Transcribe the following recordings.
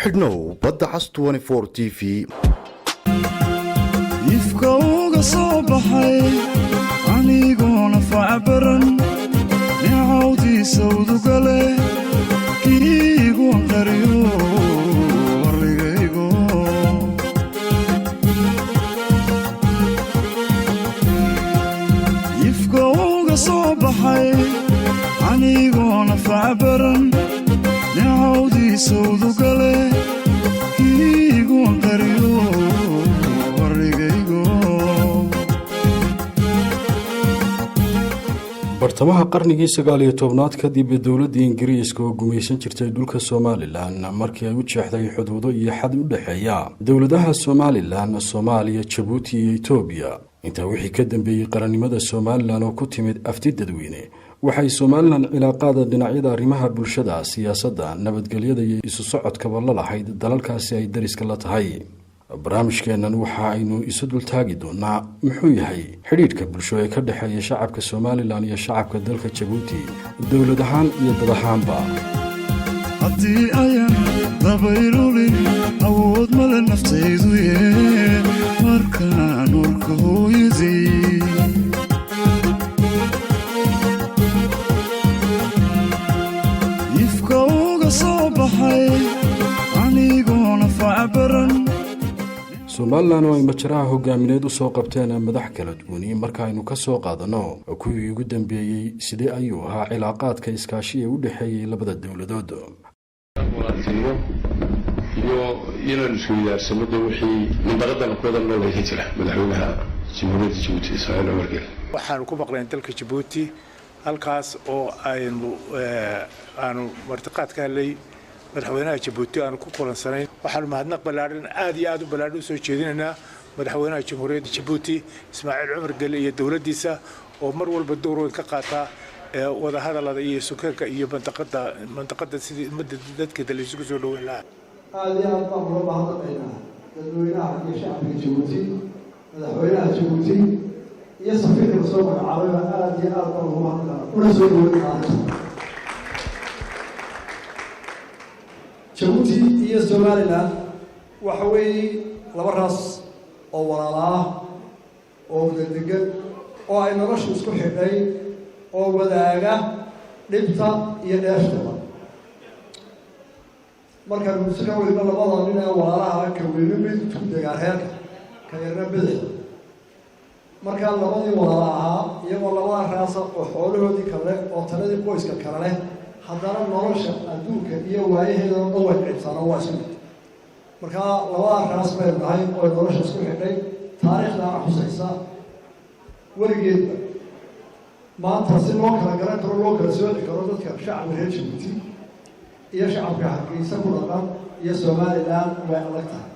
Xidhnow Badda Cas TV. Ifka uga soo baxay anigoona facbaran, nicawdiisa udugale kiigu qariyo warligaygo. Ifka uga soo baxay anigoona facbaran, nicawdiisa udugale kiigu qariyo warligaygo. Bartamaha qarnigii 19aad kadib, dowladda Ingiriiska oo gumaysan jirtay dhulka Somalilan markii ay u jeexday xuduudo iyo xad u dhexeeya dowladaha Somalilan, Soomaaliya, Jabuuti iyo Etoobiya. Intaa wixii ka dambeeyey qarannimada Somalilan oo ku timid afti dadweyne, waxay Somalilan cilaaqaada dhinacyada arrimaha bulshada, siyaasadda, nabadgelyada iyo isu socodkaba la lahayd dalalkaasi ay dariska la tahay. Barnaamijkeennan waxa aynu isu dultaagi doonaa muxuu yahay xidhiidhka bulsho ee ka dhexeeya shacabka Somalilan iyo shacabka dalka Jabuuti, dowlad ahaan iyo dad ahaanba. Haddii ayan dabaylulin, awood male naftaydu yee markaan urka hooyaday. Ifka uga soo baxay anigoona facbaran. Somalilan oo ay majaraha hogaamineed usoo qabteen madax kala duwani, marka aynu ka soo qaadanno kuwii ugu dambeeyey, sidee ayuu ahaa cilaaqaadka iskaashi ee u dhexeeyey labada dowladood? Walaaltinimo iyo inaanu isweydaarsano de wixii mandaqadan ku wada nool ka jira. Madaxweynaha Jamhuuriyadda Jabuuti, Ismaaciil Cumar Geele, waxaanu ku maqlayn dalka Jabuuti, halkaas oo aynu aanu martiqaad ka helay madaxweynaha Jabuuti, aanu ku kulansanayn. Waxaanu mahadnaq ballaadhan, aad iyo aad u ballaadhan, usoo jeedinaynaa madaxweynaha Jamhuuriyadda Jabuuti, Ismaaciil Cumar Gelle, iyo dowladdiisa oo mar walba door weyn ka qaata wadahadalada iyo sukanka iyo mandaqada sidii ummadda dadkeeda la isugu soo dhaweyn lahaa. Aada iyo aad baan uga mahadnaqaynaa dadweynaha iyo shacbiga Jabuuti, madaxweynaha Jabuuti iyo safiirka la soo magacaabayba. Aada iyo aad baan uga mahadnaqaynaa una soo dhaweynaa. Jabuuti iyo Somalilan waxa weeye laba raas oo walaala ah oo wada degan oo ay noloshu isku xidhay oo wadaaga dhibta iyo dheeftaba. Markaan muuse ka weyno, labada nin ee walaalaha, ka weyno mid ku degaa reerka, ka yarna bidixda. Markaa labadii walaala ahaa, iyagoo labada raasa oo xoolahoodii kale leh oo taladii qoyska kale leh, haddana nolosha adduunka iyo waayaheedana dhan way qaybsanoo waa isku mid. Markaa labada raas baynu nahay oo nolosha isku xidhay, taariikhdaana xusaysa weligeedba. Maanta si loo kala garan karo, loo kala sooci karo dadka shacabka reer Jabuuti iyo shacabka Hargeysa ku dhaqan iyo Somalilan way adag tahay.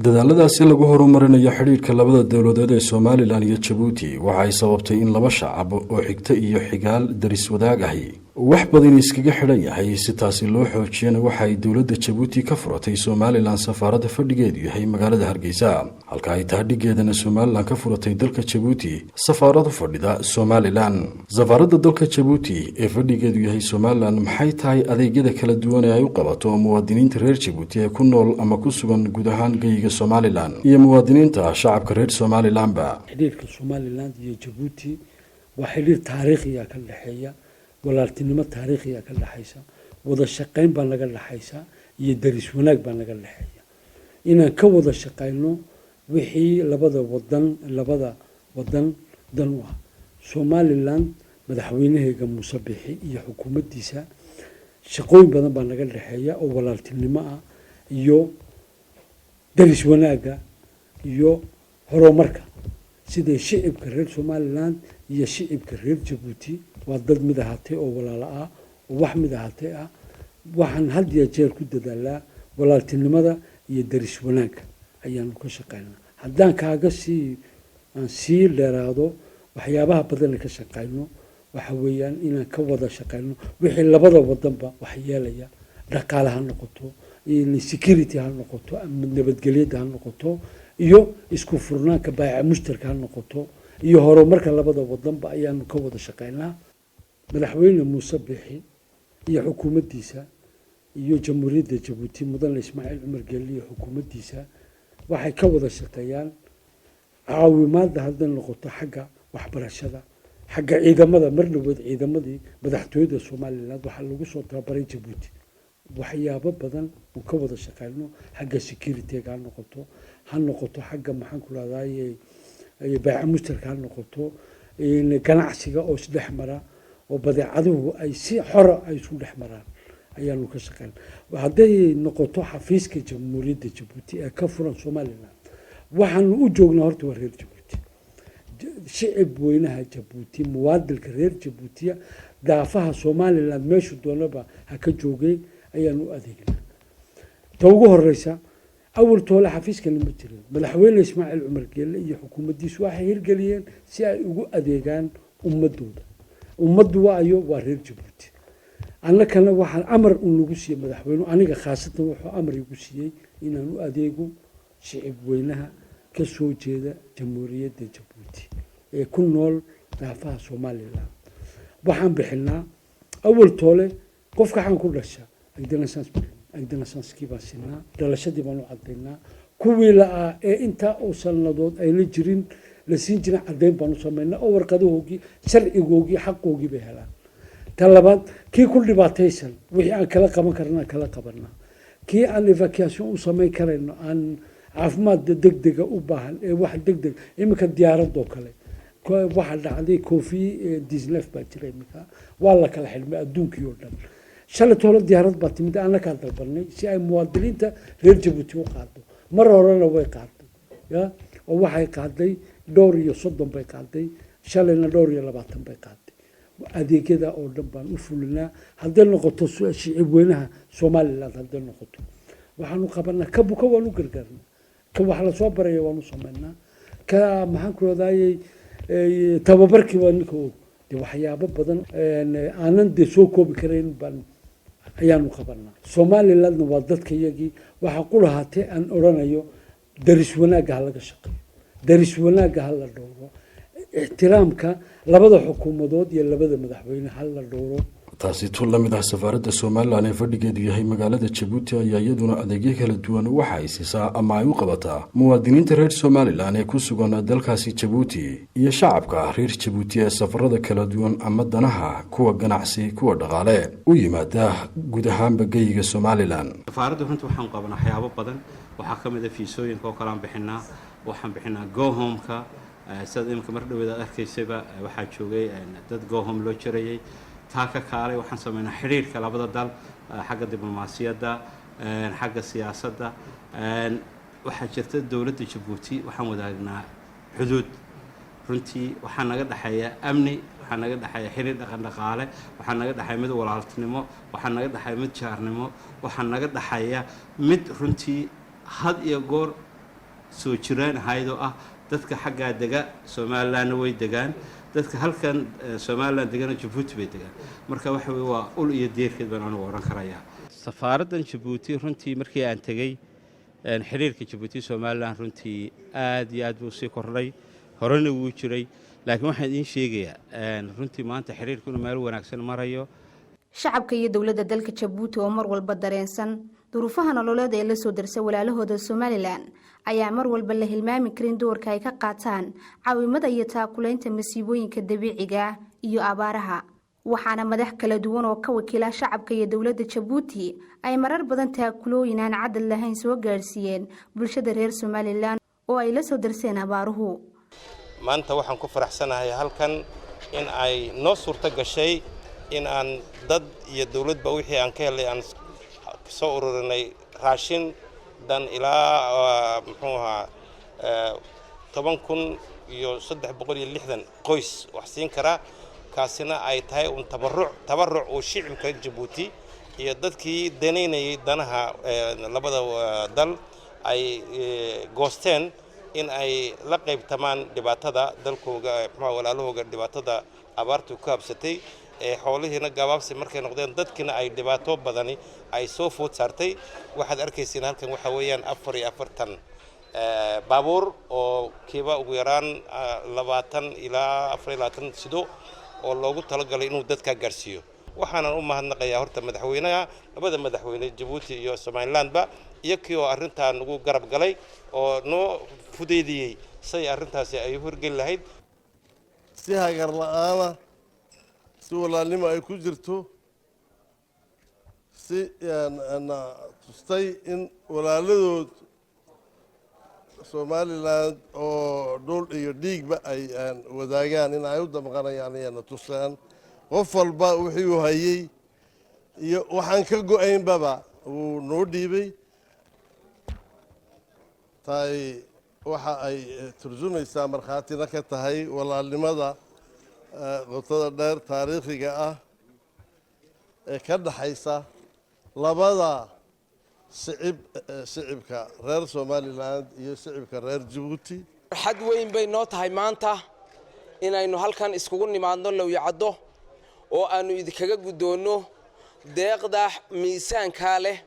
Dadaaladaasi lagu horumarinayo xidhiidhka labada dowladood ee Somalilan iyo Jabuuti waxa ay sababtay in laba shacab oo xigto iyo xigaal daris wadaag ahi wax badan iskaga xidhan yahay. Si taasi loo xoojiyana, waxa ay dowladda Jabuuti ka furatay Somalilan safaaradda fadhigeedu yahay magaalada Hargeysa, halka ay taadhigeedana Somalilan ka furatay dalka Jabuuti safaarad u fadhida Somalilan. Safaaradda dalka Jabuuti ee fadhigeedu yahay Somalilan maxay tahay adeegyada kala duwan ee ay u qabato muwaadiniinta reer Jabuuti ee ku nool ama ku sugan guud ahaan geyiga Somalilan iyo muwaadiniinta shacabka reer Somalilanba? Xidhiirka Somaliland iyo Jabuuti waa xidhiir taariikhiya ka dhexeeya, walaaltinimo taariikhiya ka dhexaysa, wada shaqayn baa naga dhexaysa iyo daris wanaag baa naga dhexeeya, inaan ka wada shaqayno wixii labada wadan dan u ah. Somaliland, madaxweynaheega Muuse Bixi iyo xukuumaddiisa, shaqooyin badan baa naga dhexeeya oo walaaltinimo ah iyo daris wanaagga iyo horumarka. Siday shicibka reer Somaliland iyo shicibka reer Jabuuti waa dad mid ahaatay oo walaalo ah oo wax mid ahaatay ah. Waxaan had iyo jeer ku dadaalaa walaaltinimada iyo daris wanaagga ayaanu ka shaqaynaa. Haddaan kaaga sii aan sii dheeraado, waxyaabaha badan ka shaqayno waxa weeyaan inaan ka wada shaqayno wixii labada wadanba wax yeelaya, dhaqaale ha noqoto, security ha noqoto ama nabadgelyada ha noqoto, iyo isku furnaanka baayaca mushtarka ha noqoto, iyo horumarka labada wadanba ayaanu ka wada shaqaynaa. Madaxweyne Muuse Bixi iyo xukuumaddiisa. Iyo Jamhuuriyadda Jabuuti, Mudane Ismaaciil Cumar Geelle iyo xukuumaddiisa, waxay ka wada shaqeeyaan caawimaadda, hadday noqoto xagga waxbarashada, xagga ciidamada. Mar dhaweed ciidamadii madaxtooyada Somaliland waxaa lagu soo tababaray Jabuuti. Waxyaabo badan uu ka wada shaqeyno, xagga security-ga ha noqoto xagga, maxaan ku rahdaye, baaca mushtarka ha noqoto, ganacsiga oo isdhex mara oo badeecaduhu ay si xora ay isu dhex maraan ayaanu ka shaqeyn. Hadday noqoto xafiiska Jamhuuriyadda Jabuuti ee ka furan Somaliland, waxaanu u joognaa horta waa reer Jabuuti, shicib weynaha Jabuuti, muwaadilka reer Jabuutiya daafaha Somaliland meeshu doonaba ha ka joogay ayaanu u adeegnaa. Ta ugu horeysa, awal toole xafiiskani ma jirin. Madaxweyne Ismaaciil Cumar Geelle iyo xukuumaddiisu waxay hirgeliyeen si ay ugu adeegaan ummadooda. Ummaddu waa ayo? Waa reer Jabuuti. Annakana waxaan amar uu nagu siiyey madaxweynu, aniga khaasatan wuxuu amar igu siiyey inaan u adeego shicib weynaha ka soo jeeda Jamhuuriyadda Jabuuti ee ku nool daafaha Somaliland. Waxaan bixinaa awal toole qofka xaan ku dhasha acte de naissance-kii baan siinaa, dhalashadii baan u cadaynaa. Kuwii la-aa ee intaa oo sanadood ayna jirin la siin jirin, caddayn baan u samaynaa oo warqadahoogii, sharcigoogii, xaqoogii bay helaan. Ta labaad, kii ku dhibaataysan wixii aan kala qaban karna aan kala qabanaa, kii aan évacuation u samayn karayno, aan caafimaad degdega u baahan ee wax degdeg. Iminka diyaaradoo kale waxaa dhacday Covid 19 baa jira, iminka waa la kala xidhmay adduunkii oo dhan. Shalay toole diyaarad baa timid, annakaa dalbanay si ay muwaadiniinta reer Jabuuti u qaado. Mar horena way qaaday ya oo waxay qaaday dhowr iyo 30 bay qaaday, shalayna dhowr iyo 20 bay qaaday. Adeegyada oo dhan baan u fulinaa. Hadday noqoto shicib weynaha Somaliland, hadday noqoto waxaanu qabanaa, ka buka waan u gargaarnaa, ka wax lasoo baraya waan u samaynaa, ka, maxaan ku radayey, tababarkii waa ninka og. De waxyaabo badan aanan dee soo koobi karayn baan ayaanu qabanaa. Somalilandna waa dadka iyagii. Waxaa qurahatee aan odhanayo, daris wanaagga ha laga shaqeeyo, daris wanaagga ha la dhowro, ixtiraamka labada xukuumadood iyo labada madaxweyne ha la dhowro. Taasi tu la mid ah, safaaradda Somaliland ee fadhigeedu yahay magaalada Jabuuti ayaa iyaduna adeegyo kala duwan waxa ay siisaa ama ay u qabataa muwaadiniinta reer Somaliland ee ku sugan dalkaasi Jabuuti iyo shacabka reer Jabuuti ee safarada kala duwan ama danaha kuwa ganacsi, kuwa dhaqaale u yimaada guud ahaanba geyiga Somaliland. Safaaradda runtii waxaan qabanaa waxyaabo badan. Waxaa ka mid a fiisooyinka oo kale aan bixinaa, waxaan bixinaa go home-ka. Sidaad iminka mar dhaweed aad arkaysayba, waxaa joogay dad go home loo jarayay. Taa ka kaalay, waxaan sameynaa xidhiirka labada dal, xagga diblomaasiyadda, xagga siyaasadda. Waxaa jirta dowladda Jabuuti waxaan wadaagnaa xuduud. Runtii waxaa naga dhexeeya amni, waxaa naga dhexeeya xiriir dhaqan dhaqaale, waxaa naga dhexeeya mid walaaltinimo, waxaa naga dhexeeya mid jaarnimo, waxaa naga dhexeeya mid runtii had iyo goor soo jiraan ahaydoo ah dadka xaggaa dega Somalilandna way degaan, dadka halkan Somaliland degana Jabuuti bay degaan. Marka waxa weye waa ul iyo deerkeed baan anigu odhan karayaa. Safaaraddan Jabuuti runtii markii aan tegey, xiriirka Jabuuti Somaliland runtii aad iyo aad buu sii kordhay. Horena wuu jiray, laakiin waxaan idiin sheegayaa runtii maanta xiriirku inuu meel wanaagsan marayo. Shacabka iyo dowladda dalka Jabuuti oo mar walba dareensan duruufaha nololeed ee lasoo darsa walaalahooda Somaliland ayaa mar walba la hilmaami karin doorka ay ka qaataan caawimada iyo taakulaynta masiibooyinka dabiiciga iyo abaaraha. Waxaana madax kala duwan oo ka wakiila shacabka iyo dowladda Jabuuti ay marar badan taakulooyin aan cadad lahayn soo gaadhsiiyeen bulshada reer Somaliland oo ay la soo darseen abaaruhu. Maanta waxaan ku faraxsanahay halkan in ay noo suurto gashay in aan dad iyo dowladba wixii aan ka helay aan soo ururinay raashin dan ilaa, muxuu ahaa, 10,360 qoys wax siin karaa. Kaasina ay tahay un tabaruc, tabaruc uu shicibka Jabuuti iyo dadkii danaynayay danaha labada dal ay goosteen in ay la qaybtamaan dhibaatada dalkooga, muxuu, walaalahooga dhibaatada abaartu ku habsatay ee xoolihiina gabaabsi markay noqdeen, dadkiina ay dhibaato badani ay soo food saartay. Waxaad arkaysiin halkan waxa weeyaan 44 baabuur oo kiiba ugu yaraan 20 ilaa 24 sido oo loogu talagalay inuu dadkaa gaarsiiyo. Waxaanan u mahadnaqayaa horta madaxweynaha, labada madaxweyne, Jabuuti iyo Somalilandba, iyo kii oo arrintaa nagu garab galay oo noo fudeydiyey say arrintaasi ay u horgeli lahayd. Si hagar la'aana, si walaalnimo ay ku jirto, si na tustay in walaaladood Somaliland oo dhul iyo dhiigba ay wadaagaan in ay u damqanayaan ayana tuseen. Qof walba wixii uu hayey iyo waxaan ka go'aynbaba wuu noo dhiibay. Taay waxa ay turjumaysaa, markhaatina ka tahay walaalnimada qotada dheer taariikhiga ah ee ka dhaxaysa labada shicib, shicibka reer Somaliland iyo shicibka reer Jabuuti. Farxad weyn bay noo tahay maanta inaynu halkan iskugu nimaadno Lowyacaddo oo aannu idinkaga guddoonno deeqda miisaankaa leh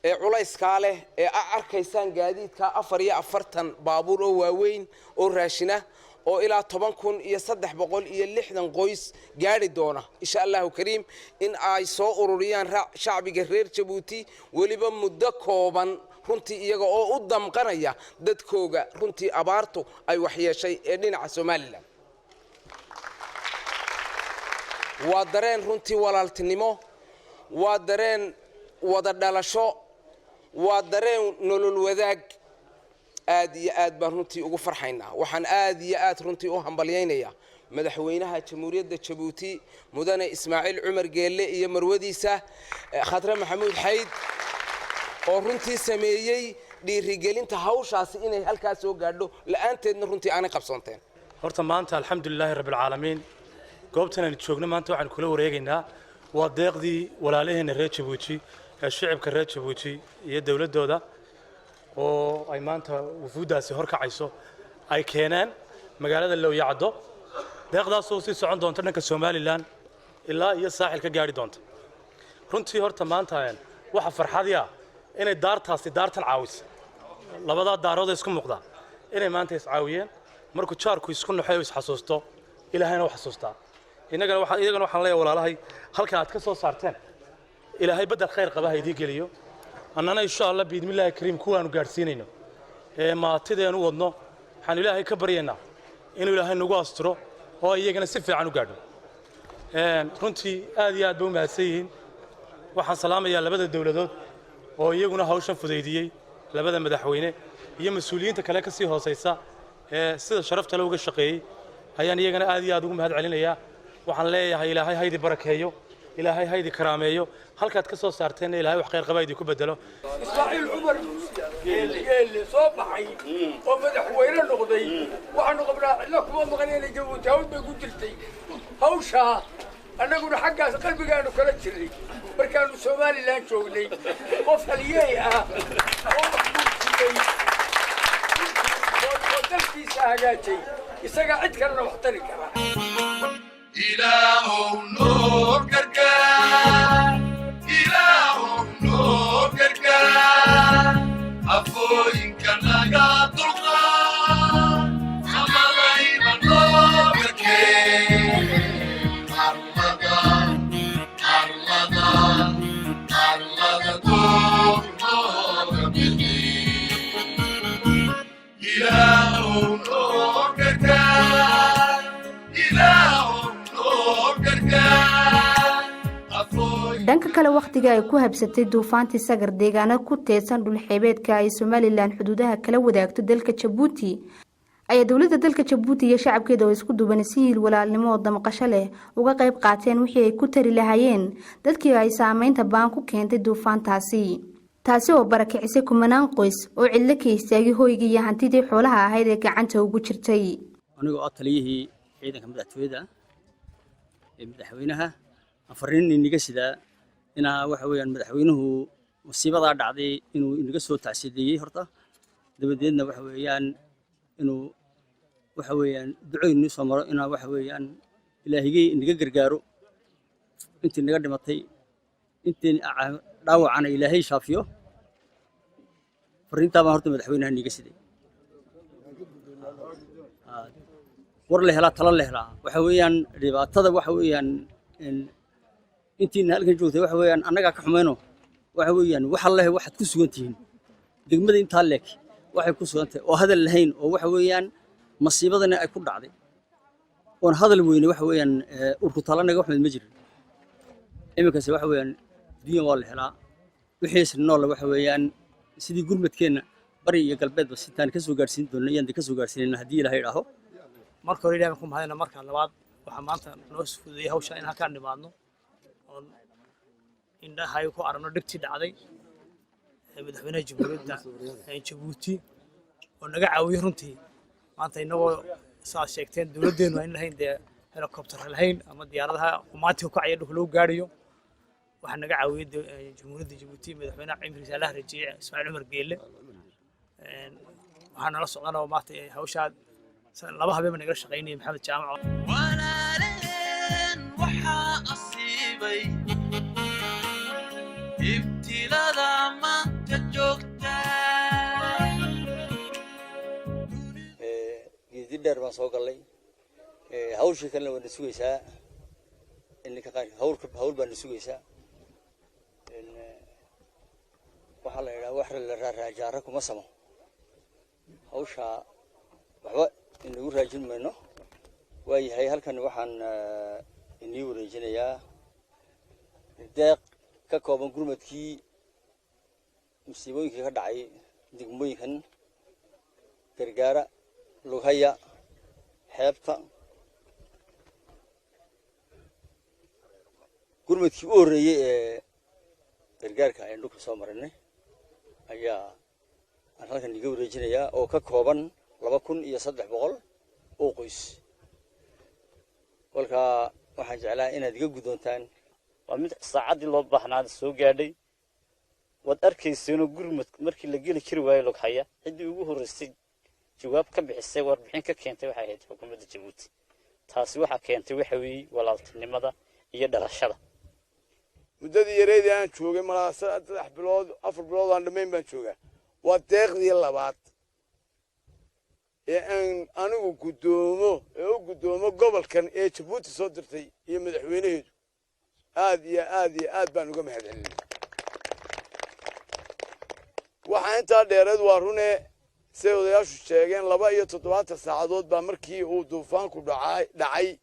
ee culayskaa leh ee a arkaysaan, gaadiidka 44 baabuur oo waaweyn oo raashina oo ilaa 10,360 qoys gaadhi doona, insha Allahu kariim, in ay soo ururiyaan shacbiga reer Jabuuti, weliba muddo kooban runtii, iyaga oo u damqanaya dadkooga runtii abaartu ay waxyeeshay ee dhinaca Somaliland. Waa dareen runtii walaaltinimo, waa dareen wada dhalasho, waa dareen nolol wadaag. Aad iyo aad baan runtii ugu farxaynaa. Waxaan aad iyo aad runtii u hambalyaynayaa madaxweynaha Jamhuuriyadda Jabuuti, mudane Ismaaciil Cumar Geelle, iyo marwadiisa Khatre Maxamuud Xayd, oo runtii sameeyey dhiirigelinta hawshaasi inay halkaas soo gaadho. La'aanteedna runtii aanay qabsoonteen. Horta maanta, alxamdulilaahi rabbilcaalamiin, goobtan aynu joogno maanta waxaanu kula wareegaynaa waa deeqdii walaalaheenna reer Jabuuti ee shicibka reer Jabuuti iyo dowladdooda oo ay maanta wufuuddaasi horkacayso ay keeneen magaalada Lowyacaddo, deeqdaasoo sii socon doonta dhanka Somaliland ilaa iyo saaxil ka gaadhi doonta. Runtii horta maanta waxa farxadii ah inay daartaasi daartan caawisa, labadaa daarood ee isku muuqdaa inay maanta iscaawiyeen. Markuu jaarku isku naxo oo isxasuusto, Ilaahayna u xasuustaa. Innagana waxaan, iyagana waxaan leeyahay, walaalahay, halka aad ka soo saarteen Ilaahay bedel khayr qaba ha idiin geliyo. Annana, insha Allah, biidmillaahi kariim, kuwaanu gaadhsiinayno ee maatideenu wadno waxaanu Ilaahay ka baryaynaa inuu Ilaahay nagu asturo oo iyagana si fiican u gaadho. Runtii aad iyo aad bay u mahadsan yihiin. Waxaan salaamayaa labada dowladood oo iyaguna hawshan fudaydiyey, labada madaxweyne iyo mas-uuliyiinta kale ka sii hoosaysa ee sida sharafta le uga shaqeeyey ayaan iyagana aad iyo aad ugu mahad celinayaa. Waxaan leeyahay, Ilaahay haydi barakeeyo, Ilaahay haydi karaameeyo, halkaad ka soo saarteenna Ilaahay wax khayr qaba idinku bedelo. Ismaaciil Cumar Geelle soo baxay oo madaxweyne noqday, waxaanu qabnaa cidlo kuma maqnayna. Jabuuti hawl bay ku jirtay hawshaa, annaguna xaggaas qalbigaanu kala jirnay markaanu Somaliland joognay. Qof halyeey ah oo wax muujiyey oo dalkiisa hagaajay, isagaa cid kalena wax tari kara. Ilaahow noo gargaar, Ilaahow noo gargaar, afooyinka naga dulqaad, amadayba noo garkee, arlada, arlada, arlada doog nooga bixi. Ilaahow noo gargaar, Ilaahow noo gargaar. Dhanka kale, wakhtiga ay ku habsatay duufaantii Sagar deegaano ku teedsan dhulxeebeedka ay Somaliland xuduudaha kala wadaagto dalka Jabuuti, ayaa dowladda dalka Jabuuti iyo shacabkeeda oo isku duwan si hiil walaalnimo oo damqasho leh uga qayb qaateen wixii ay ku tari lahaayeen dadkii ay saameynta baan ku keentay duufaantaasi, taasi oo barakicisay kumanaan qoys oo cidlo ka istaagay hoygii iyo hantidii xoolaha ahayd ee gacanta ugu jirtay. Anigoo ah taliyihii ciidanka madaxtooyada ee madaxweynaha, afariin iniga sidaa inaa waxa weeyaan madaxweynuhu musiibadaa dhacday inuu inaga soo tacsideeyey horta, dabadeedna waxa weeyaan inuu waxa weeyaan ducooyin inoo soo maro, inaa waxa weeyaan Ilaahigay inaga gargaaro intii naga dhimatay, intii dhaawacana Ilaahay shaafiyo. Fariintaa baan horta madaxweynaha niiga siday. War la helaa, talo la helaa. Waxa weeyaan dhibaatada waxa weeyaan. Intiina halkan joogtay waxa weeyaan annagaa ka xumayno. Waxa weeyaan wax alleh waxaad ku sugan tihiin degmada intaa leeg waxay ku sugan tahay oo hadal lahayn oo waxa weeyaan masiibadani ay ku dhacday oon hadal weyne. Waxa weeyaan urku tala naga waxmed ma jirin. Iminkase waxa weeyaan adduunya waa la helaa wixiis noolla. Waxa weeyaan sidii gurmadkeenna bari iyo galbeedba sitaan ka soo gaadhsiin doonno iyaan ka soo gaadhsiinayna haddii Ilaahay idhaaho. Marka hore Ilahay baan ku mahadina. Marka labaad, waxaa maanta noo fududeeyey hawsha in halkaan nimaadno oon indhahay ku aragno dhibtii dhacday ee madaxweynaha Jamhuuriyadda Jabuuti oo naga caawiyey runtii. Maanta inagoo saad sheegteen dowladdeennu aan lahayn dee helicopter lahayn ama diyaaradaha qumaatiga ku kacaya dhulka lagu gaadhayo, waxaa naga caawiyey Jamhuuriyadda Jabuuti, madaxweynaha cimrigiisa Allah rajeeye, Ismaaciil Cumar Geelle. Waxaa nala socdana oo maanta hawshaa 2 habeen baa nagala shaqaynayay Maxamed Jaamac. Walaaleen waxaa asiibay ibtilada maanta joogta. Geedi dheer baan soo gallay. Hawshii kalena waa na sugaysaa. Ninka qaar hawlka hawl baa na sugaysaa. Waxaa la yidhaha wax la raaraajaara kuma samo. Hawsha waxba inagu raajin mayno. Waayahay, halkan waxaan inii wareejinayaa deeq ka kooban gurmadkii musiibooyinkii ka dhacay degmooyinkan Gargaara, Lughaya, Xeebta. Gurmadkii u horreeyey ee gargaarka aynu dhulka soo marinay ayaa aan halkan iga wareejinayaa oo ka kooban 2300 oo qoys. Kolkaa waxaan jeclaa inaad iga guddoontaan. Waa mid saacaddii loo baahnaada soo gaadhay. Waad arkayseeno gurmad markii la geli kari waayo Lughaya, ciddii ugu horreysay jawaab ka bixisay, warbixin ka keentay waxay ahayd xukuumadda Jabuuti. Taasi waxaa keentay waxa weeye walaaltinimada iyo dhalashada. Muddadii yareydii aan joogay, malaa 3 bilood, 4 bilood aan dhammayn baan joogaa, waa deeqdii labaad ee aan anigu guddoomo ee u guddoomo gobolkan ee Jabuuti soo dirtay iyo madaxweynaheedu. Aad iyo aad iyo aad baan uga mahad celinay. Waxaa intaa dheereed, waa rune siday odayaashu sheegeen, 72 saacadood baa markii uu duufaanku dhacay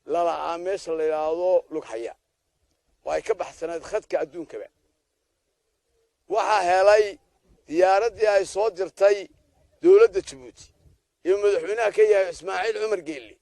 lala'aa meesha la yidhaahdo Lughaya oo ay ka baxsanayd khadka adduunkaba. Waxaa helay diyaaraddii ay soo dirtay dowladda Jabuuti iyo madaxweynaha ka yahay Ismaaciil Cumar Geelle.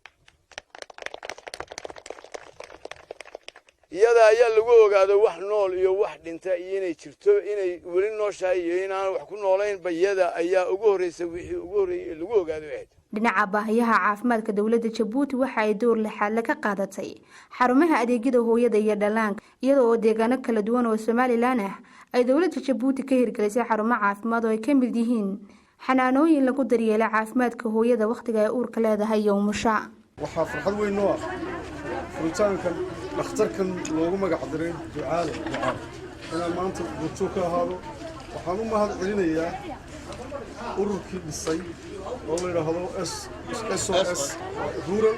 Iyada ayaa lagu ogaaday wax nool iyo wax dhinta iyo inay jirto, inay weli nooshahay iyo inaan wax ku noolaynba. Iyada ayaa ugu horreysay, wixii ugu horreeyey ee lagu ogaaday ahayd. Dhinaca baahiyaha caafimaadka, dowladda Jabuuti waxa ay door lixaadle ka qaadatay xarumaha adeegyada hooyada iyo dhallaanka, iyada oo deegaano kala duwan oo Somaliland ah ay dowladda Jabuuti ka hirgelisay xarumo caafimaad oo ay ka mid yihiin xanaanooyin lagu daryeela caafimaadka hooyada wakhtiga ay uurka leedahay iyo umusha. Waxaa farxad weyn noo ah furitaankan dhakhtarkan loogu magac diray Ducaale inaan maanta goobjoog ka ahaado. Waxaan u mahad celinayaa ururkii dhisay oo la yidhaahdo SOS Rural.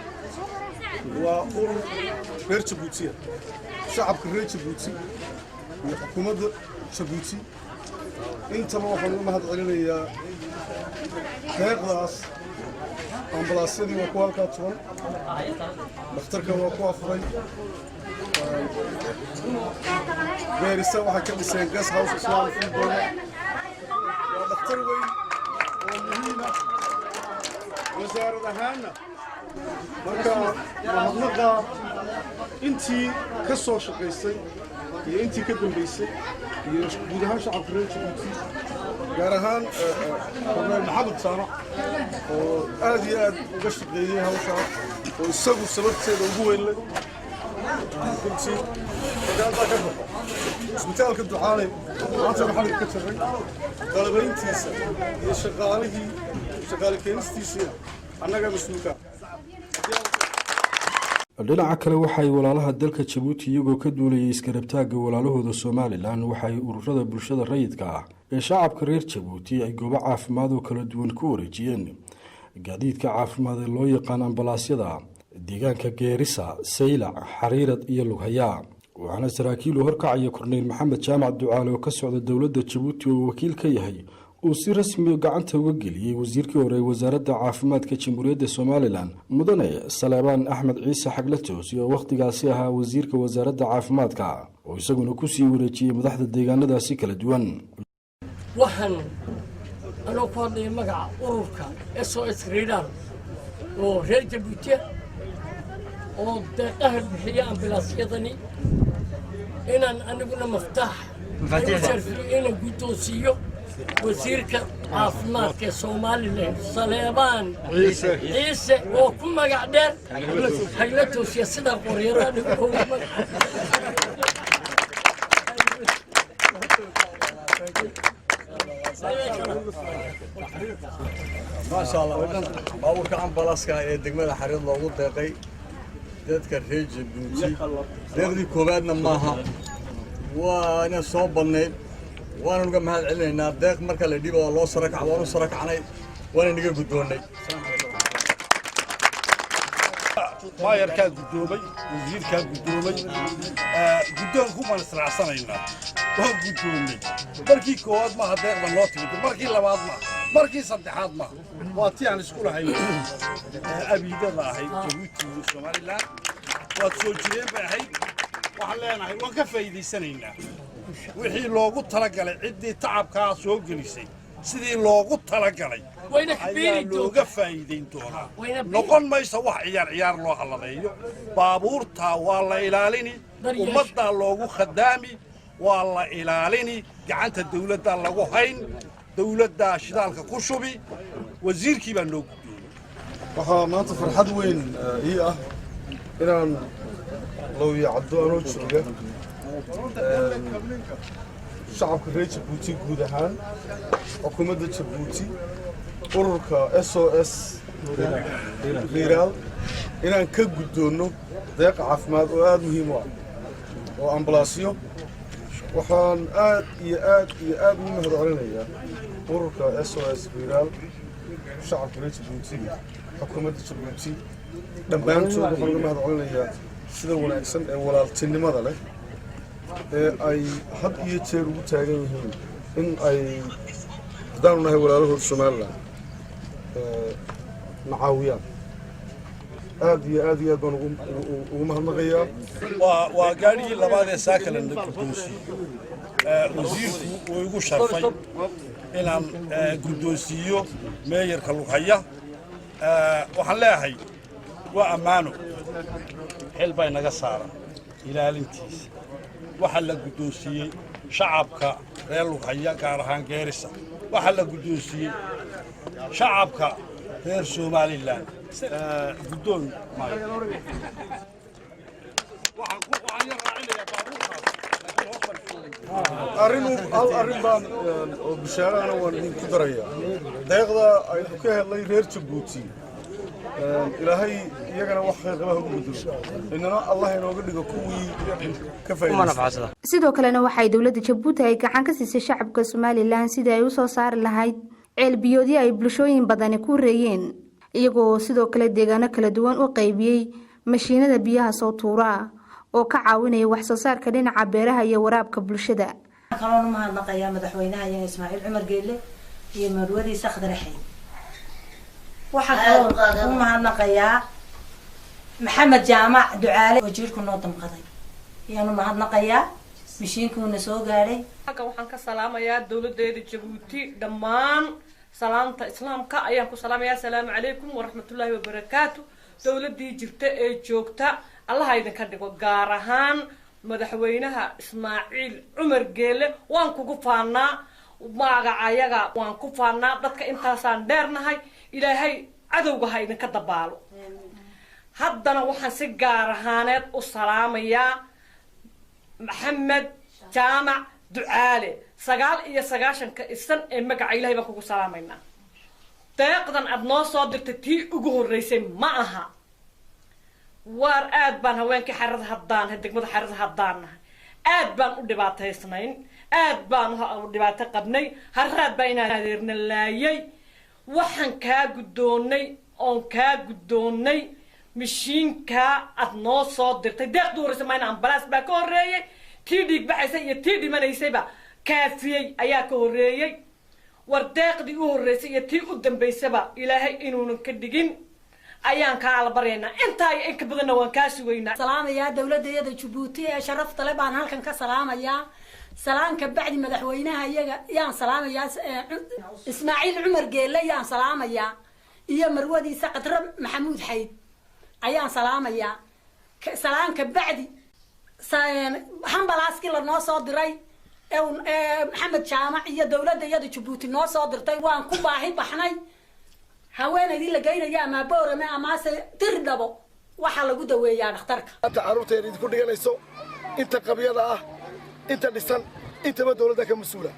Waa urur reer Jabuutiya. Shacabka reer Jabuuti iyo xukuumadda Jabuuti intaba waxaan uga mahad celinayaa deeqdaas. Ambalaasyadii waa kuwa halkaa tuban, dhakhtarkan waa ku afuray. Beerisa waxay ka dhiseen guest house islaan furi doona. Waa dhakhtar weyn oo muhiim ah wasaarad ahaanna. Marka mahadnaqa intii ka soo shaqaysay iyo intii ka dambaysay iyo guud ahaan shacabka reer Jabuuti, gaar ahaan Korneel Maxamed Jaamac oo aad iyo aad uga shaqeeyey hawshaas oo isagu sababteeda ugu weyn leh runtii. Marka haddaa ka baxo isbitaalka Ducaaley, maanta maxalka ka jaray qalabayntiisa iyo shaqaalihii shaqaale keenistiisiina annagaa mas-uulka. Dhinaca kale, waxaay walaalaha dalka Jabuuti, iyagoo ka duulayay iskarabtaagga walaalahooda Somaliland, waxaay ururada bulshada rayidka ah ee shacabka reer Jabuuti ay goobo caafimaad oo kala duwan ku wareejiyeen gaadiidka caafimaad ee loo yaqaan ambalaasyada deegaanka Geerisa, Saylac, Xariirad iyo Lughayaa. Waxaana saraakiil uu horkacaya Korneyl Maxamed Jaamac Ducaale oo ka socda dowladda Jabuuti oo wakiil ka yahay uu si rasmiya gacanta uga geliyey wasiirkii hore ee wasaaradda caafimaadka Jamhuuriyadda Somalilan, Mudane Saleebaan Axmed Ciise Xaglatoos, oo wakhtigaasi ahaa wasiirka wasaaradda caafimaadka, oo isaguna kusii wareejiyey madaxda deegaanadaasi kala duwan. Waxaan anoo ku hadlaya magaca ururka SOS Riidaan oo reer Jabuutiya oo deeqaha bixiya ambilaasyadani, inaan aniguna maftaax sharfiyo inaan guddoonsiiyo wasiirka caafimaadka ee Somalilan, Saleebaan Ciise, oo ku magac dheer Hagla Toosiya, sidaa qoryada anigu. Maasha Allah, baabuurka ambalaska ee degmada Xariir loogu deeqay dadka reer Jabuuti, deeqdii koowaadna maaha, waana soo badnayd, waana uga mahad celinaynaa. Deeq marka la dhiibo waa loo sara kac, waanu sara kacnay, waana naga guddoonnay. Maayarkaa guddoomay, wasiirkaa guddoomay, guddoonku baan israacsanaynaa. Waan guddoomnay. Markii koowaad maaha deeqda noo timid, markii labaad maaha, markii saddexaad maaha. Waa tii aan isku lahayn abiidada ahayd Jabuuti iyo Somalilan, waad soo jireen bay ahayd. Waxaan leenahay waan ka faa'iidaysanaynaa wixii loogu talagalay. Ciddii tacabkaa soo gelisay sidii loogu talagalay ayaa looga faa'iidayn doonaa. Noqon mayso wax ciyaar ciyaar loo haladeeyo. Baabuurtaa waa la ilaalini, ummaddaa loogu khadaami, waa la ilaalini, gacanta dawladdaa lagu hayn, dawladdaa shidaalka ku shubi. Wasiirkii baa noo guddoomay. Waxaa maanta farxad weyn ii ah inaan Lowyacaddo anoo jooga, shacabka reer Jabuuti guud ahaan, xukuumadda Jabuuti, ururka SOS Riiraal, inaan ka guddoonno deeqa caafimaad oo aada muhiim u ah oo ambalaasyo. Waxaan aad iyo aad iyo aad ugu mahad celinayaa ururka SOS Riiraal, shacabka reer Jabuuti, xukuumadda Jabuuti dhammaantood. Waxaan uga mahad celinayaa sida wanaagsan ee walaaltinimada leh ee ay had iyo jeer ugu taagan yihiin in ay, haddaanu nahay walaalahood Somalilan, na caawiyaan. Aad iyo aad iyo aad baan ugu mahadnaqayaa. Waa gaadhigii labaad ee saakala na guddoonsiiyo. Wasiirku wuu igu sharfay inaan guddoonsiiyo meeyarka Lughaya. Waxaan leeyahay waa ammaano, xil bay naga saaran ilaalintiisa. Waxaa la guddoonsiiyey shacabka reer Lughaya, gaar ahaan Geerisa. Waxaa la guddoonsiiyey shacabka reer Somalilan. Guddoon maayo. Arrin, hal arrin baan oo bishaarahana waan idinku darayaa. Deeqda aynu ka helnay reer Jabuuti, Ilaahay iyagana wax khayr qaba ha ugu bedelo, inana Allah inooga dhigo kuwii ka faa'iidaysta. Sidoo kalena waxay dowladda Jabuuti ay gacan ka siisay shacabka Somalilan sidii ay usoo saari lahayd ceelbiyoodyo ay bulshooyin badani ku reeyeen, iyagoo sidoo kale deegaano kala duwan u qaybiyey mashiinada biyaha soo tuuraa oo ka caawinaya wax soo saarka dhinaca beeraha iyo waraabka bulshada. Kaloon u mahadnaqayaa madaxweynaha iyaga Ismaaciil Cumar Geelle iyo marwadiisa Khadre Xayd. Waxaa kaloo u mahadnaqayaa Maxamed Jaamac Ducaale oo jiirku noo damqaday ayaanu mahadnaqayaa, mishiinkuuna soo gaadhay. Halkan waxaan ka salaamayaa dowladeeda Jabuuti dhammaan. Salaamta islaamka ayaan ku salaamayaa: asalaamu calaykum waraxmatullaahi wabarakaatu. Dowladii jirta ee joogta Allaha idinka dhigo, gaar ahaan madaxweynaha Ismaaciil Cumar Geele. Waan kugu faanaa, magacayaga waan ku faanaa, dadka intaasaan dheernahay. Ilaahay cadowga ha idinka dabaalo. Haddana waxaan si gaar ahaaneed u salaamayaa Maxamed Jaamac Ducaale. 99-ka isan ee magaca Ilahay baan kugu salaamaynaa. Deeqdan aad noo soo dirtay tii ugu horreysay ma aha. Waar aad baan haweenkii Xarada haddaanahay, degmada Xarada haddaan nahay, aad baan u dhibaataysnayn, aad baan u dhibaato qabnay. Haraad baa inaan adeerna laayay. Waxaan kaa guddoonnay oon kaa guddoonnay Mishiinka aad noo soo dirtay, deeqdii horreysa mayna, ambalaas baa ka horreeyey. Tii dhiig baxaysay iyo tii dhimanaysayba kaafiyey ayaa ka horreeyey. War deeqdii u horreysay iyo tii u dambaysaba Ilaahay inuunan ka dhigin ayaan kaa baryaynaa. Intaa iyo in ka badanna waan kaa sugaynaa. Salaamayaa dowladayada Jabuuti ee sharafta le baan halkan ka salaamayaa. Salaamka bacdi, madaxweynaha iyaga yaan salaamayaa, Ismaaciil Cumar Geelle yaan salaamayaa, iyo marwadiisa Qadre Maxamuud Xayd ayaan salaamayaa. Salaamka bacdi, hambalaaskii lanoo soo diray ee Maxamed Jaamac iyo dowladda iyada Jabuuti noo soo dirtay waan ku baahi baxnay. Haweenaydii la geynaya ama Boorame amase Dirdhabo waxaa lagu daweeyaa dhakhtarka. Inta carruurteena idinku dhiganayso, inta qabyada ah, inta dhisan, intaba dowladda ka mas-uula.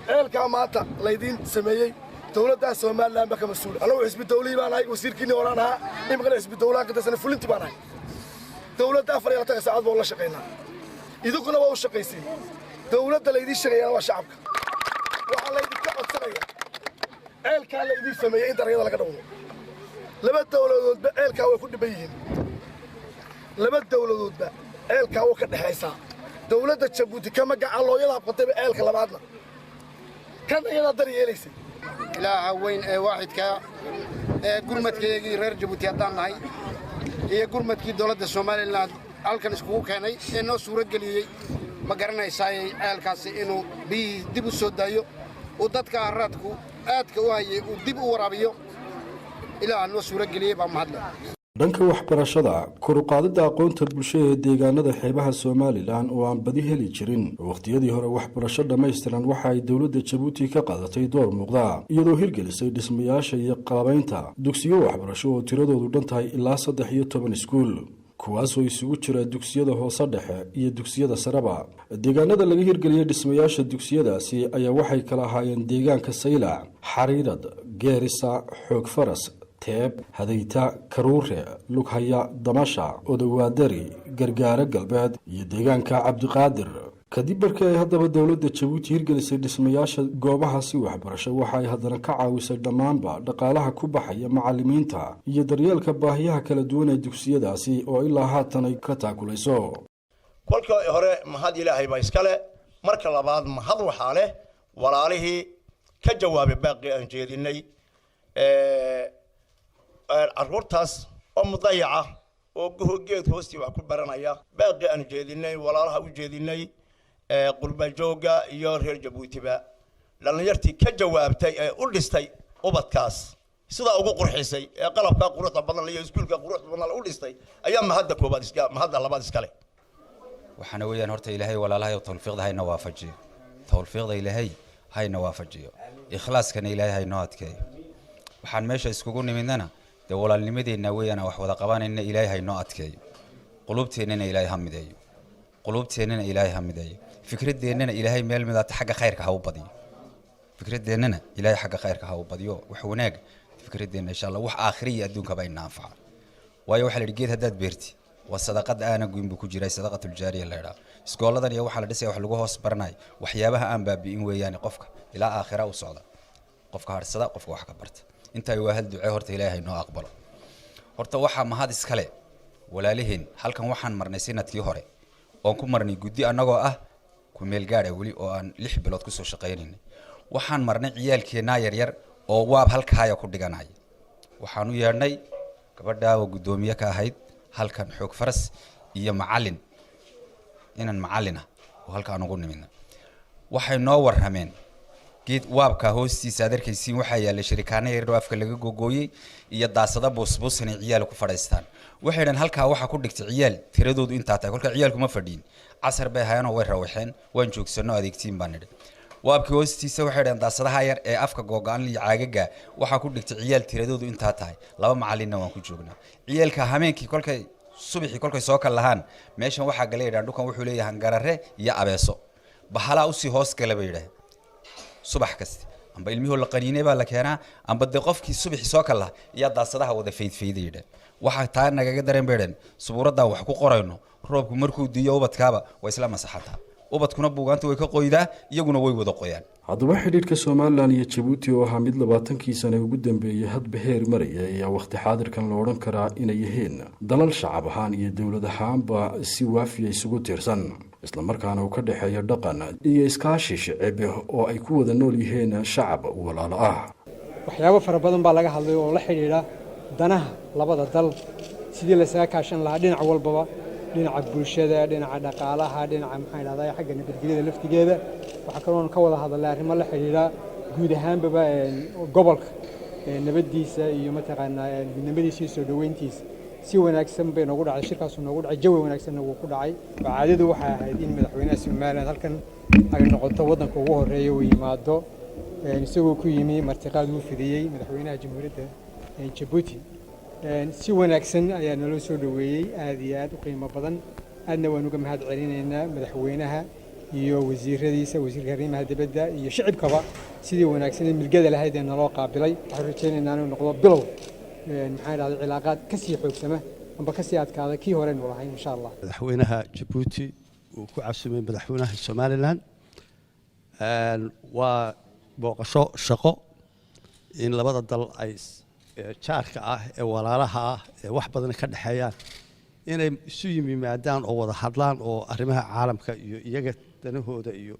Ceelkaa maanta laydiin sameeyey dowladdaa Somaliland baa ka mas-uula. Annagu xisbi dawlihii baan ahay, wasiirkiinii horaan ahaa, iminkana xisbi dawlahan ka tirsan fulintii baan ahay. Dowladda 24-ka saacad baan la shaqaynaa, idinkuna waa u shaqaysiin. Dowladda laydiin sheegayana waa shacabka. Waxaa laydinka codsanaya ceelkaa laydiin sameeyey in dariiqada laga dhawdo. Laba dowladoodba ceelkaa way ku dhiban yihiin, laba dowladoodba ceelkaa way ka dhexaysaa. Dowladda Jabuuti kama gacan looyada habqatayba ceelka labaadna kan iyadaa dar yeelaysay. Ilaaha weyn ee waaxidka ee gurmadkaygii reer Jabuuti haddaan nahay iyo gurmadkii dowladda Somaliland halkan iskugu keenay ee noo suuro geliyey, ma garanaysaay, ceelkaasi inuu biyihii dib u soo daayo, uu dadka haraadku aadka u hayay uu dib u waraabiyo, Ilaaha noo suuro geliyey baa mahadle. Dhanka waxbarashada, kor u qaadidda aqoonta bulshada ee deegaanada xeebaha Somaliland oo aan badi heli jirin wakhtiyadii hore waxbarasho dhammaystiran, waxa ay dowladda Jabuuti ka qaadatay door muuqda, iyadoo hirgelisay dhismayaasha iyo qalabaynta dugsiyo waxbarasho oo tiradoodu dhan tahay ilaa 13 iskuul, kuwaasoo isugu jira dugsiyada hoose dhexe iyo dugsiyada sareba. Deegaanada laga hirgeliyey dhismayaasha dugsiyadaasi ayaa waxay kala ahaayeen deegaanka Saylac, Xariirad, Geerisa, Xoog Faras, Teeb, Hadayta, Karuure, Lughaya, Damasha, Odowaadari, Gargaaro Galbeed iyo deegaanka Cabdiqaadir. Kadib markii ay haddaba dowladda Jabuuti hirgelisay dhismayaasha goobahaasi waxbarasho, waxa ay haddana ka caawisay dhammaanba dhaqaalaha ku baxaya macalimiinta iyo daryeelka baahiyaha kala duwan ee dugsiyadaasi oo ilaa haatan ay ka taakulayso. Kolka hore mahad Ilaahay baa iskale. Marka labaad mahad waxaa leh walaalihii ka jawaabay baaqii aan jeedinay, carruurtaas oo mudayaca oo geed hoostii wax ku baranaya. Baaqii aan jeedinay, walaalaha u jeedinay, qurbajoogga iyo reer Jabuutiba, dhallinyartii ka jawaabtay ee u dhistay ubadkaas sidaa ugu qurxisay ee qalabkaa quruxda badan iyo iskuulka quruxda badan u dhistay ayaa mahadda koobaad iska, mahadda labaad iskale. Waxaana weeyaan horta Ilaahay walaalahay tawfiiqda hayna waafajiyo, tawfiiqda Ilaahay hayna waafajiyo, ikhlaaskana Ilaahay haynoo adkeeyo. Waxaan meesha iskugu nimidnana dee walaalnimadeenna weeyaan, aan wax wada qabanayna Ilaahay haynoo adkeeyo, qulubteennana Ilaahay ha mideeyo, qulubteennana Ilaahay ha mideeyo, fikradeennana Ilaahay meel midaata xagga khayrka ha u badiyo, fikradeennana Ilaahay xagga khayrka ha u badiyo, wax wanaag fikradeenna insha Allah, wax aakhiri iyo adduunkaba ina anfaca. Waayo waxaa la yidhi geed haddaad beerti waa sadaqad aana goyn buu ku jiray, sadaqatuljaariya la idhaha. Iskooladan iyo waxaa la dhisaya wax lagu hoos baranayo waxyaabaha aan baabi'in weeyaane qofka ilaa aakhira u socda, qofka harsada, qofka wax ka barta. Intaa waa hal ducee, horta Ilaahay noo aqbalo. Horta waxaa mahad iskale walaaliheen. Halkan waxaan marnay sanadkii hore oon ku marnay guddi annagoo ah ku meel gaadha weli oo aan 6 bilood kusoo shaqaynaynay. Waxaan marnay ciyaalkeennaa yaryar oo waab halkaaya ku dhiganaya. Waxaan u yeedhnay gabadhaa oo guddoomiye ka ahayd halkan Xoog Faras iyo macallin, inan macallin ah oo halkaan ugu nimidna. Waxay noo warrameen geed waabka hoostiisa aad arkaysiin waxaa yaallay shirikaano yaryar oo afka laga gogooyey iyo daasada buusbuus inay ciyaal ku fadhiistaan. Waxay dhaheen halkaa waxaa ku dhigtay ciyaal tiradoodu intaa tahay. Kolka ciyaalku ma fadhiin, casar bay hayeenoo way rawaxeen, waan joogsanno adeegtiin baan nidhi. Waabkii hoostiisa waxay dhaheen daasadaha yar ee afka googo-an iyo caagaga waxaa ku dhigtay ciyaal tiradoodu intaa tahay, laba macalinna waan ku joognaa. Ciyaalka hameenkii kolkay subaxii kolkay soo kal lahaan meeshan waxaa gala yidhahan dhulkan wuxuu leeyahay hangarare iyo abeeso, bahalaa usii hoos gala bay yidhaaheen. Subax kasta amba ilmihoo la qaniinay baa la keenaa, amba dee qofkii subaxii soo kal laha iyaa daasadaha wada faydfayday yidhahen. Waxaa taa nagaga dareen bay dhaheen subuuraddan wax ku qorayno roobku markuu diiyo ubadkaaba waa isla masaxataa, ubadkuna buugaanta way ka qoydaa, iyaguna way wada qoyaan. Haddaba xidhiidhka Somalilan iyo Jabuuti oo ahaa mid 20kii sane ugu dambeeyey hadba heer maraya ayaa wakhti xaadirkan la odhan karaa inay yihiin dalal shacab ahaan iyo dowlad ahaanba si waafiya isugu tiirsan, islamarkaana uu ka dhexeeyo dhaqan iyo iskaashi shicib oo ay ku wada nool yihiin shacab walaalo ah. Waxyaabo fara badan baa laga hadlay oo la xidhiidha danaha labada dal, sidii laysaga kaashan lahaa dhinac walbaba, dhinaca bulshada, dhinaca dhaqaalaha, dhinaca, maxaan idhahdaa, xagga nabadgelyada laftigeeda. Waxaa kaloon ka wada hadalnay arrimo la xidhiidha guud ahaanbaba gobolka nabaddiisa iyo, mataqaanaa, midnimadiisa iyo soo dhoweyntiisa. Si wanaagsan bay noogu dhacday shirkaasu, noogu dhacay jawi wanaagsanna wuu ku dhacay. Caadadu waxay ahayd in madaxweynaha Somaliland halkan ay noqoto waddanka ugu horreeya uu yimaado, isagoo ku yimi martiqaad uu fidiyey madaxweynaha Jamhuuriyadda Jabuuti. Si wanaagsan ayaa naloo soo dhoweeyey, aad iyo aad u qiimo badan. Aadna waan uga mahad celinaynaa madaxweynaha iyo wasiiradiisa, wasiirka arrimaha dibadda iyo shicibkaba, sidii wanaagsan ee milgada lahayd ee naloo qaabilay. Waxaan rajaynaynaa inuu noqdo bilow, maxaan idhahday, cilaaqaad ka sii xoogsama amba ka sii adkaada kii horeynu lahayn, insha Allah. Madaxweynaha Jabuuti uu ku casumay madaxweynaha Somaliland waa booqasho shaqo, in labada dal ay jaarka ah ee walaalaha ah ee wax badan ka dhexeeyaan inay isu yimaadaan oo wada hadlaan oo arrimaha caalamka iyo iyaga danahooda iyo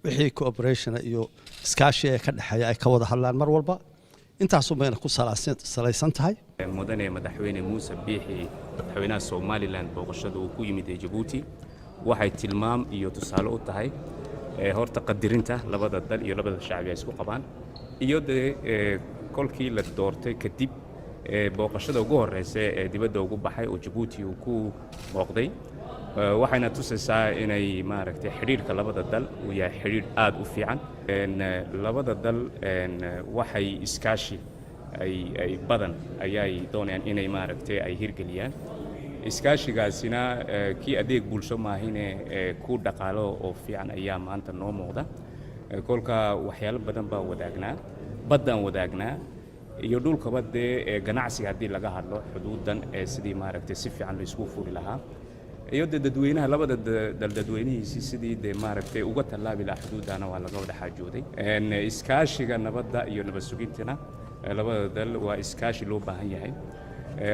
wixii cooperation iyo iskaashi ee ka dhexeeya ay ka wada hadlaan mar walba. Intaasun bayna ku salaysan tahay. Mudane Madaxweyne Muuse Biixi, madaxweynaha Somaliland, booqashada uu ku yimid ee Jabuuti waxay tilmaam iyo tusaale u tahay horta qadirinta labada dal iyo labada shacbi ay isku qabaan, iyo dee kolkii la doortay kadib booqashada ugu horeysa ee dibadda ugu baxay oo Jabuuti uu ku booqday. Waxayna tusaysaa inay, maaragtay, xidhiidhka labada dal uu yahay xidhiidh aad u fiican. Labada dal waxay iskaashi ay badan ayay doonayaan inay, maaragtay, ay hirgeliyaan. Iskaashigaasina kii adeeg bulsho maahine ku dhaqaalo oo fiican ayaa maanta noo muuqda. Kolka waxyaalo badan baa wadaagnaa, baddaan wadaagnaa iyo dhulkaba. Dee ganacsiga haddii laga hadlo, xuduudan ee sidii, maaragtay, si fiican la isku furi lahaa, iyo dee dadweynaha labada dal dadweynihiisii sidii dee, maaragtay, uga tallaabi lahaa xuduuddana waa laga wada xaajooday. Iskaashiga nabadda iyo nabad sugintana labada dal waa iskaashi loo baahan yahay.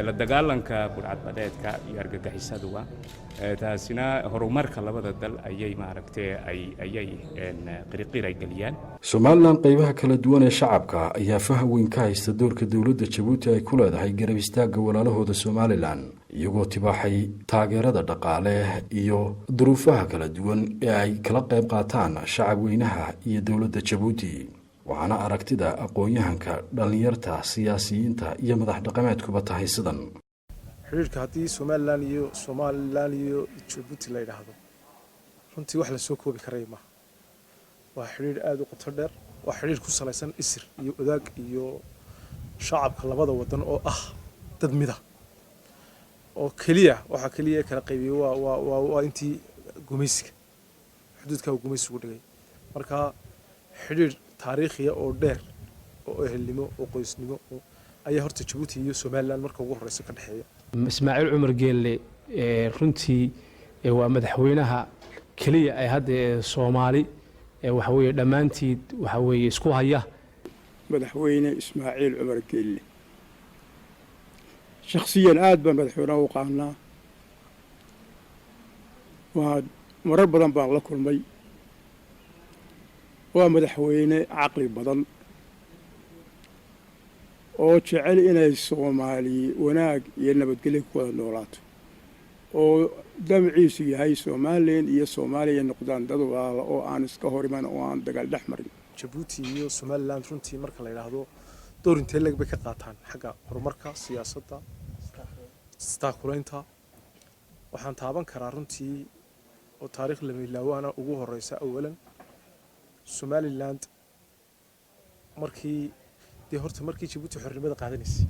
La dagaalanka budhcadbadeedka iyo argagixisaduba, taasina horumarka labada dal ayay, maaragtay, ay ayay qiriqir ay geliyaan. Somalilan qeybaha kala duwan ee shacabka ayaa faham weyn ka haysta doorka dowladda Jabuuti ay ku leedahay garab istaagga walaalahooda Somalilan, iyagoo tibaaxay taageerada dhaqaale iyo duruufaha kala duwan ee ay kala qayb qaataan shacab weynaha iyo dowladda Jabuuti. Waxaana aragtida aqoon-yahanka, dhallinyarta, siyaasiyiinta iyo madax dhaqameedkuba tahay sidan. Xidhiirka haddii Somaliland iyo Jabuuti la yidhaahdo, runtii wax la soo koobi karaya maaha. Waa xidhiir aada u qoto dheer, waa xidhiir ku salaysan isir iyo odaag iyo shacabka labada wadan oo ah dad mida oo keliya. Waxaa keliya kala qaybiyey waa intii gumaysiga, xuduudka uu gumaysigu dhigay. Marka xidhiir taariikhiya oo dheer oo ehelnimo oo qoysnimo oo ayaa horta Jabuuti iyo Somaliland marka ugu horeysa ka dhexeeya. Ismaaciil Cumar Geelle runtii waa madaxweynaha keliya ee hadda ee Soomaali waxa weeye dhammaantiid waxa weeye isku haya. Madaxweyne Ismaaciil Cumar Geelle shakhsiyan aad baan madaxweynaha u qaanaa, waa marar badan baan la kulmay. Waa madaxweyne caqli badan oo jecel inay Soomaali wanaag iyo nabadgelyo ku wada noolaato, oo damciisu yahay Somaliland iyo Soomaaliya noqdaan dad walaala oo aan iska hor iman oo aan dagaal dhex marin. Jabuuti iyo Somaliland runtii marka la yidhaahdo door intee leeg bay ka qaataan xagga horumarka, siyaasadda, istaakulaynta, waxaan taaban karaa runtii oo taariikh lama ilaawaana ugu horeysa, awalan Somaliland markii dee horta markii Jabuuti xornimada qaadanaysay,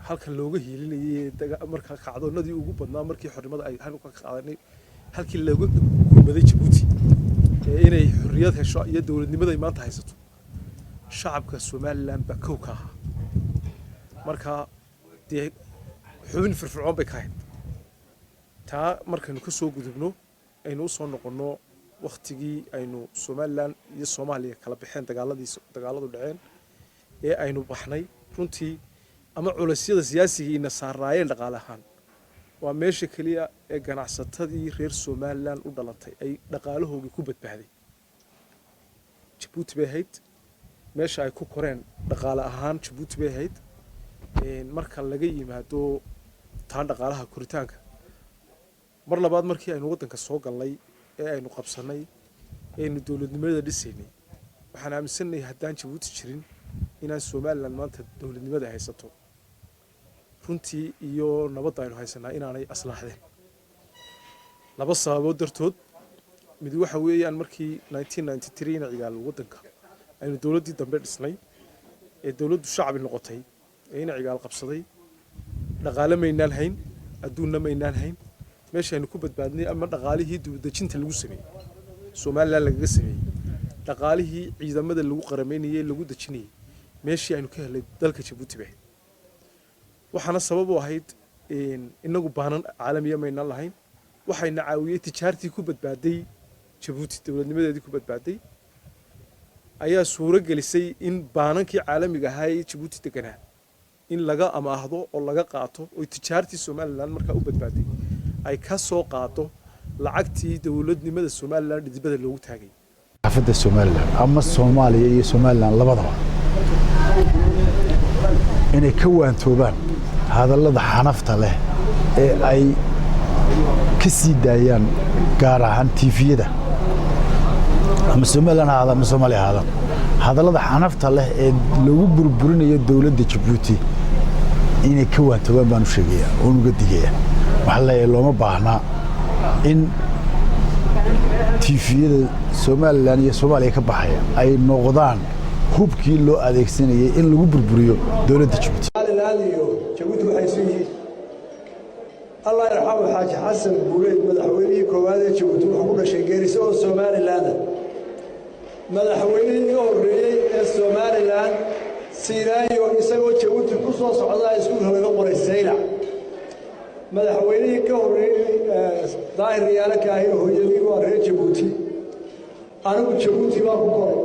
halkan looga hiilinayay markaa kacdoonadii ugu badnaa, markii xornimada ay halka ka qaadanay, halkii looga gurmaday Jabuuti ee inay xorriyad hesho iyo dowladnimada ay maanta haysato, shacabka Somaliland baa kow ka ahaa. Marka dee xubin firfircoon bay ka ahayd. Taa markaynu ka soo gudubno, aynu usoo noqonno Wakhtigii aynu Somaliland iyo Soomaaliya kala baxeen, dagaaladii dagaaladu dhaceen ee aynu baxnay, runtii ama culaysyada siyaasiga ina saaraayeen dhaqaale ahaan, waa meesha keliya ee ganacsatadii reer Somaliland u dhalatay ay dhaqaalahoogii ku badbaaday. Jabuuti bay ahayd meesha ay ku koreen dhaqaale ahaan, Jabuuti bay ahayd. Marka laga yimaado taan dhaqaalaha koritaanka, mar labaad markii aynu waddanka soo galnay ee aynu qabsanay ee aynu dowladnimada dhisaynay, waxaan aaminsanahay haddaan Jabuuti jirin inaan Somaliland maanta dowladnimada haysato runtii iyo nabadda aynu haysanaa inaanay aslaaxdeen, laba sababood dartood. Mid waxa weeyaan, markii 1993 ina Cigaal waddanka aynu dowladdii dambe dhisnay ee dowladdu shacbi noqotay ee ina Cigaal qabsaday, dhaqaale maynaan hayn, adduunna maynaan hayn. Meeshaynu ku badbaadnay ama dhaqaalihii dibudejinta lagu sameeyey Somaliland lagaga sameeyey, dhaqaalihii ciidamada lagu qaramaynayey, lagu dejinayey, meeshii aynu ka helay dalka Jabuuti bay. Waxaana sabab u ahayd, inagu baanan caalamiya maynaan lahayn, waxayna caawiyey tijaartii ku badbaaday Jabuuti, dowladnimadeedii ku badbaaday ayaa suuro gelisay in baanankii caalamiga ahaa ee Jabuuti deganaa in laga amaahdo oo laga qaato, oo tijaartii Somaliland markaa u badbaaday ay ka soo qaado lacagtii dowladnimada Somaliland dhidibada loogu taagay. Xaafadda Somaliland ama Soomaaliya iyo Somaliland labadaba inay ka waantoobaan hadallada xanafta leh ee ay ka sii daayaan, gaar ahaan TV-yada, ama Somaliland ha ahaada ama Soomaaliya ha ahaadaan, hadallada xanafta leh ee lagu burburinayo dowladda Jabuuti inay ka waantoobaan baan u sheegaya oon uga digaya. Waxaan leeyahay, looma baahnaa in TV-yada Somaliland iyo Soomaaliya ka baxaya ay noqdaan hubkii loo adeegsanayay in lagu burburiyo dowladda Jabuuti. Somaliland iyo Jabuuti waxay isu yihiin, Allah yarxamu Xaaji Xasan Guuleed, madaxweynihii koowaad ee Jabuuti, wuxuu ku dhashay Geeriso oo Somaliland. Madaxweynihii iga horreeyey ee Somaliland, Siiraayo, isagoo Jabuuti ku soo socdaa iskuulka laga qoray Saylac. Madaxweynihii ka horreeyey, Daahir Riyaale Kaahin, hooyadii waa reer Jabuuti. Anigu Jabuuti baan ku koray.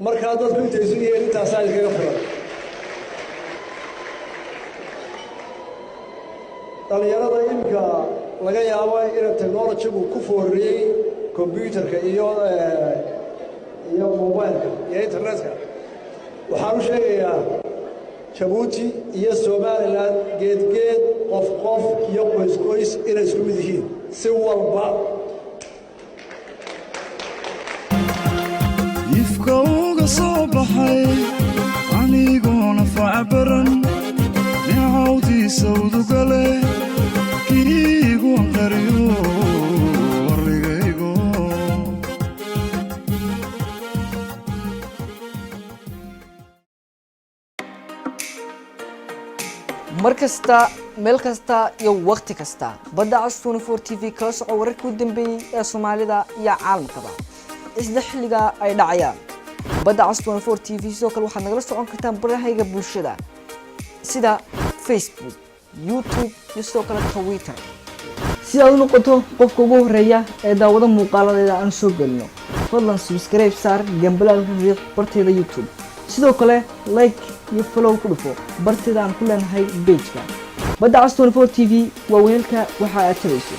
Markaa dadku intay isu yihiin intaasaa iskaga filan. Dhallinyarada iminka laga yaabo ina technology-gu ku foorreeyey kombyuutarka iyo mobilka iyo internetka, waxaan u sheegayaa Jabuuti iyo Somaliland geedgeed, qof qof iyo qoys qoys inay isku mid yihiin si walba. Ifka uga soo baxay anigoona facbaran, nicawdiisa udugale kiigu anqariyo warigaygo. Mar kasta, meel kasta iyo wakhti kasta, Badda Cas 24 TV kala soco wararkii u dambeeyey ee Soomaalida iyo caalamkaba isla xilliga ay dhacayaan. Badda Cas 24 TV sidoo kale waxaad nagala socon kartaan barahayga bulshada sida Facebook, YouTube iyo sidoo kale Twitter, si aad u noqoto qofka ugu horeeya ee daawado muuqaaladeeda aan soo gelino. Fadlan subscribe saar, gambalaalka riix barteeda YouTube, sidoo kale like iyo follow ku dhufo barteeda aan ku leenahay page-ka. Badda Cas 24 TV waa weelka waxa aad tabayso.